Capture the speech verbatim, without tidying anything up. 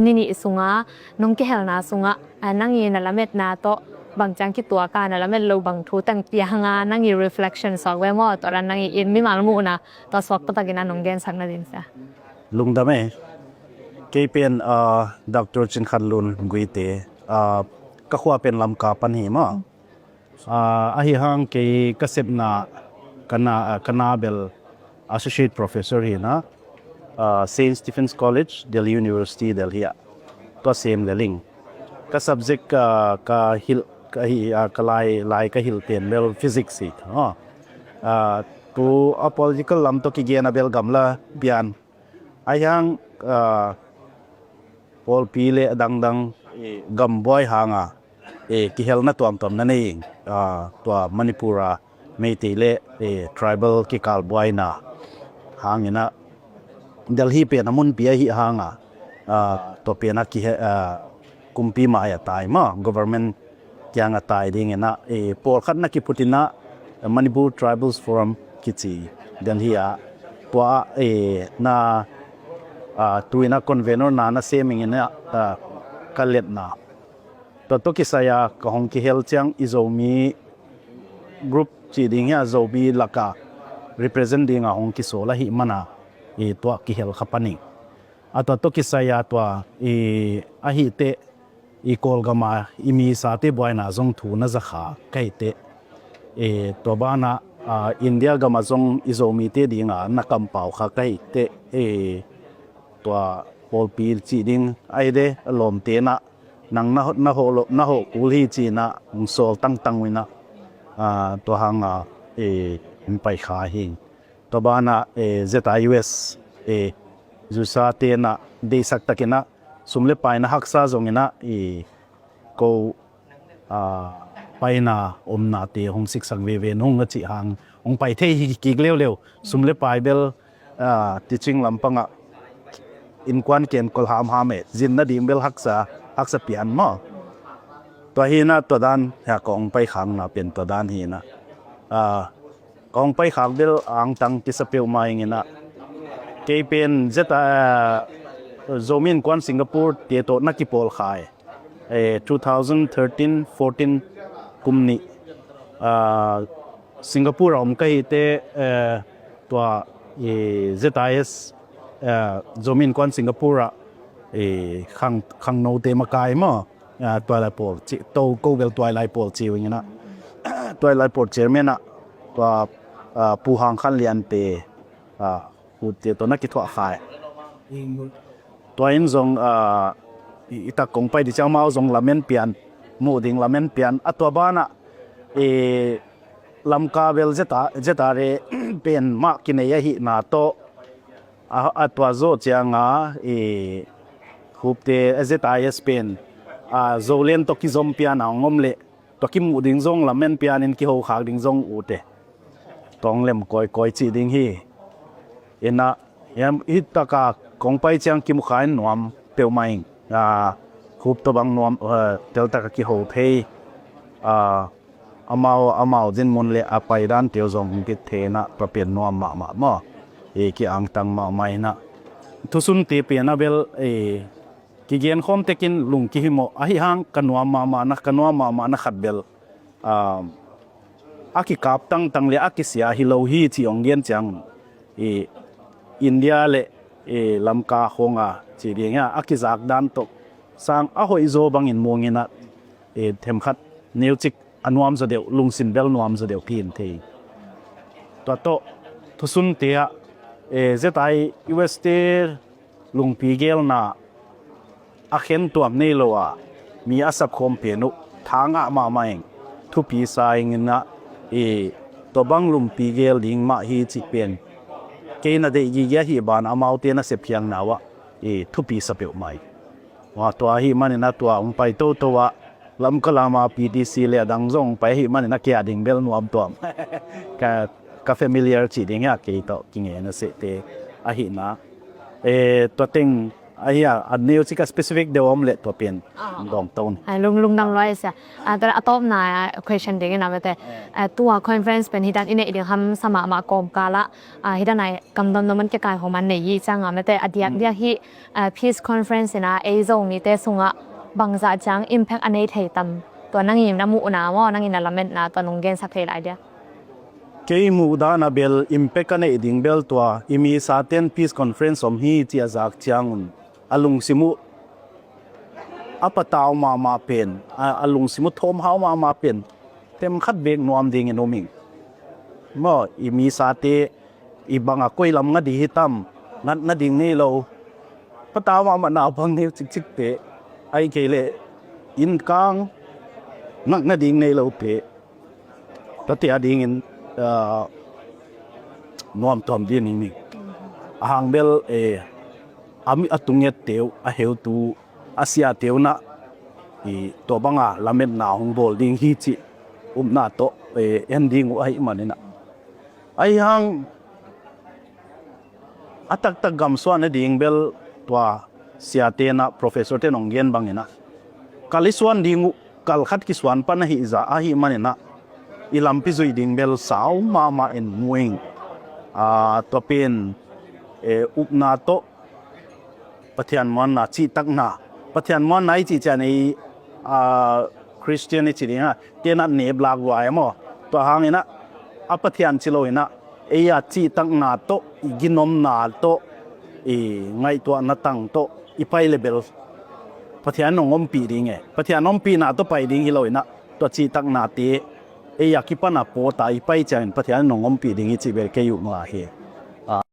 Ni nih sunga nong kihelna sungah, a, nang i na lametna tawh bang ciang kituak a, na lamet lo bang thu teng piang a, nang i reflection suak ve maw, tua dan nang i in mimal muhna tua suak taktakin a nong gensak nading sia. Lungdam e. Kei pen, a, Doctor Cin Khan Lun Guite, a, ka khua pen Lamka pan hi maw. A, ahi hang kei ka sepna ka na, a, ka na bel Associate Professor hi na, a, Saint Stephen's College, Delhi University, Delhi ah. Tua sem le ling. Ka subject, a, ka hilh, ka hi, a, ka lai, lai ka hilh pen bel physics hi. A, a, tu a political lam tawh kigen a bel gamla pian. Ahi hang, a, pawlpi le dangdang, e, gambuai hanga, e, kihelna tuamtuam na nei, a, tua Manipur a Meitei le, e, tribal kikalbuaina hangin a Delhi pen a munpi ahi hanga, a, tua pen a kihe-, a, kumpi mai a tai maw, government kiang a tai dingin a, e, pawlkhat na kiphutin a, Manipur Tribals Forum kici Delhi a, tua, e, na, a, tuina convenor na na sem ingin a, a, ka letna. Tua tawh kisai a ka hong kihel ciang i Zomi group ci ding hi a, Zomi laka represent dinga hong kisawl ahi mana, e, tua kihel kha paning. A tua tawh kisai a tua, e, ahi teh, i Kawlgama i misate buaina zong thu na za kha ka hi teh. E, tua bana, a, India gama zong i Zomite dinga na kampau kha ka hi teh. E, tua pawlpi ci ding ahi de, a lawmte na, nang na, na hawh lo, na hawh kul hi cina hong sawl tangtang uh ina, a, tua hanga, e, hong pai kha hi. Tua bana, e, Z I U S, e, zusate na deisak takina, sum le paina haksa zongina, i ko, a, paina omnate hong siksak veve nung a cih hang hong pai thei hi kik leuleu. Sum le pai bel, a, teaching lampangah innkuan ken kol hamham e, zin nading bel haksa, haksa pian maw. Tua hina tua dan, hia ka hong pai khakna pen tua dan hina. A, ka hong pai khak bel angtang kisa peuhmah ingina. Kei pen zeta, a, Zomi Innkuan Singapore te tawh na kipawl khai. E, two thousand thirteen fourteen kum nih, a, Singapore a om ka hi teh, e, tua, e, Z I S, e, Zomi Innkuan Singapore a, e, khang, khangnote makai maw, a, tuailai pawl ci, to ko bel tuailai pawl ci uh ingina. Tuailai pawl chairman a, tua, a, Pu Hang Khan Lian te, a, Pu te tawh na kithuah khai. Tua in zong, a, i, i tak kong pai di ciang mau zong lamen pian, muh ding lamen pian. A tua bana, e, Lamka bel zeta, zeta re pen mah kinei ahihna tawh. A, a tua zawh cianga, e, Hupte, a Z I S pen, a, Zolen tawh kizom piana hong om leh, tua kimuh ding zong lamen pianin kiho khak ding zong ute. Tong lem kawikawi cih ding hi. Ina, hiam, hi taka kong pai ciang kimu kha in nuam peuhmah ing. A, Hup tawh bang nuam, a, teltaka kiho thei. A, amau, amau zinmun le a paidan teu zong hong kithei ina tua pen nuam mahmah maw. E, kiangtang mahmah ina. Thusunte pen a bel, e, kigen khawm tekin lung kihimawh ahi hang ka nuam mahmahna, ka nuam mahmahna khat bel, a, a kikap tangtang le a kisia hi lo hi ci hong gen ciang, i, India le, i, Lamka khonga ci ding a, a kizak dan tawh sang a hoih zaw bangin muang ina, i, themkhat neucik a nuam zaw deuh, lungsim bel nuam zaw deuh kin thei. Tua tawh thusunte ah, e, Z I U S te lungpi gelna a khen tuam nei lo a, mi a sapkhawm pen uh tha ngah mahmah ing, thupi sa ing ina, i, tua bang lungpi gel ding mah hi cih pen kei na deih gige ahi ban amaute na sep khiangna uh ah, i, thupi sa peuhmah ing. Tua, tua ahi manin a tua hong pai toto ah, Lamka lama P T C le a dang zong hong pai ahi manin a kia ding bel nuam tuam. Ka, ka familiar cih ding a kei tawh kingen a sehte ahihna. E, tua teng, Ahi a, a neu cik a specific deuh om leh tua pen dawng to ni. Ai, lung, lungdam lua e sia. A, tua a tawpna question dingin a mate. A, tua conference pen hi dan i neih ding hamsa mahmah kawmkal ah, a, hi dan a i kam domdom man kikai homan nei hi ciang a mate. A diakdiak hi, a, peace conference in a ei Zomite sungah bangzah ciang impact a nei thei tam. Tua nangin na muhna maw, nangin na lametna tua nong gensak thei lai dia. Kei muhdan a bel impact a neih ding bel tua i misaten peace conference om hi ci a zak ciangun a lungsim uh a patau mahmah pen, a, a lungsim uh thawmhau mahmah pen themkhat bek nuam dingin um ing. Maw, i misate i bang a koi lam nga ding hi tam, ngat nading nei lo. Patau mahmah naupang neu cikcikte, ahih kei leh innkang ngat nading nei lote, tate a dingin, ah, nuamtuam ding hi ning. A hang bel, eh, a mi a tungette uh, a heutu, a siate uh na, i tua banga lametna hong bawl ding hi cih upna tawh, eh, en ding uh ahih manin a. Ahi hang a taktak gamsuah nading bel tua siate na, professor te nong gen bangin a kal i suan ding uh, kal khat kisuan pan ahi zah ahih manin a i lampi zuih ding bel sau mahmah in mu ing. Ah, tua pen, eh, upna tawh Pathian muanna, cihtakna. Pathian muanna i cih ciang ei, ah, Christian i ci ding a, tenah nep lak lua e maw. Tua hangin a, a Pathian ci lo in a, ei a cihtakna tawh, i ginomna tawh, i ngaihtuahna tang tawh i pai le bel Pathian in hong ompih ding e. Pathian ompihna tawh pai ding hi lo in a, tua cihtaknate ei a kipan a pawt a i pai ciangin Pathian in hong ompih ding hi cih bel kei uh nuam hi.